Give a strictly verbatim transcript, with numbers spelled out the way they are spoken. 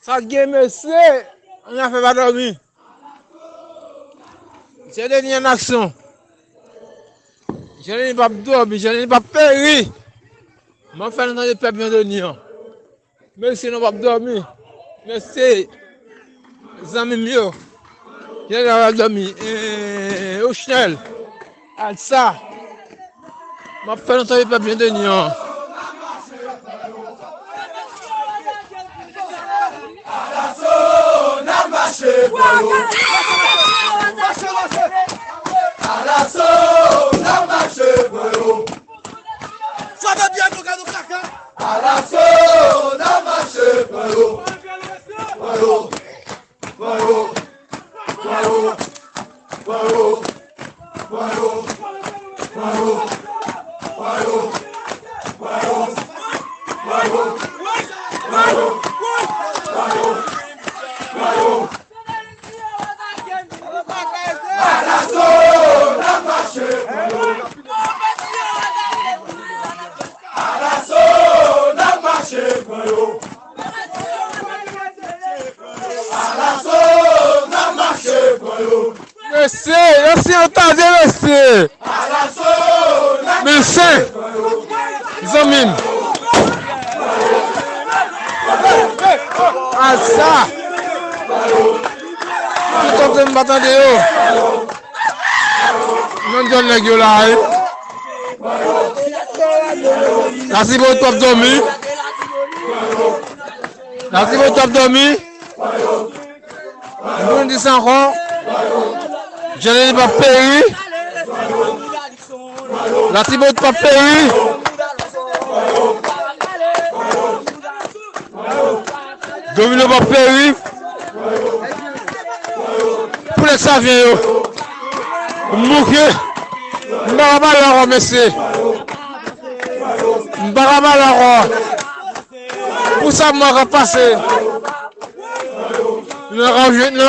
Sa k gen, mesye, ann afè pa dòmi. Jandeni an aksyon. Jandeni p ap dòmi, Jandeni p ap peri. M ap fè nou tande pèp Jandeni an. Mesye, nou p ap dòmi. Mesye, zanmi m yo. Jandeni p ap dòmi. Eh, Ochnel. Alsa. M ap fè nou tande pèp Jandeni an. Alaso, n ap mache pran yo. Alaso, n ap mache pran yo. Frape byen, nou ka, nou kaka. Alaso, n ap mache pran yo. Pran yo. Pran yo. Pran yo. Pran yo. Alaso, n ap mache pran yo. Alaso, n ap mache pran yo. Alaso, n ap mache pran yo. Mesye, mesye, yo tande, mesye. Alaso, n ap Mesye, zanmi m. Alsa. Tout tankou m pa tande yo. Menm jan nèg yo la, wi. Latibonit p ap dòmi. Latibonit p ap dòmi. Nou di sa ankò. Jandeni p ap peri. Latibonit p ap peri. Domino p ap peri. Pou nèg Savyen yo. M bouke. M pa ka pale ankò, mesye. M pa ka pale ankò. Pou sa mwa k ap pase. Nou nan Kafou, nou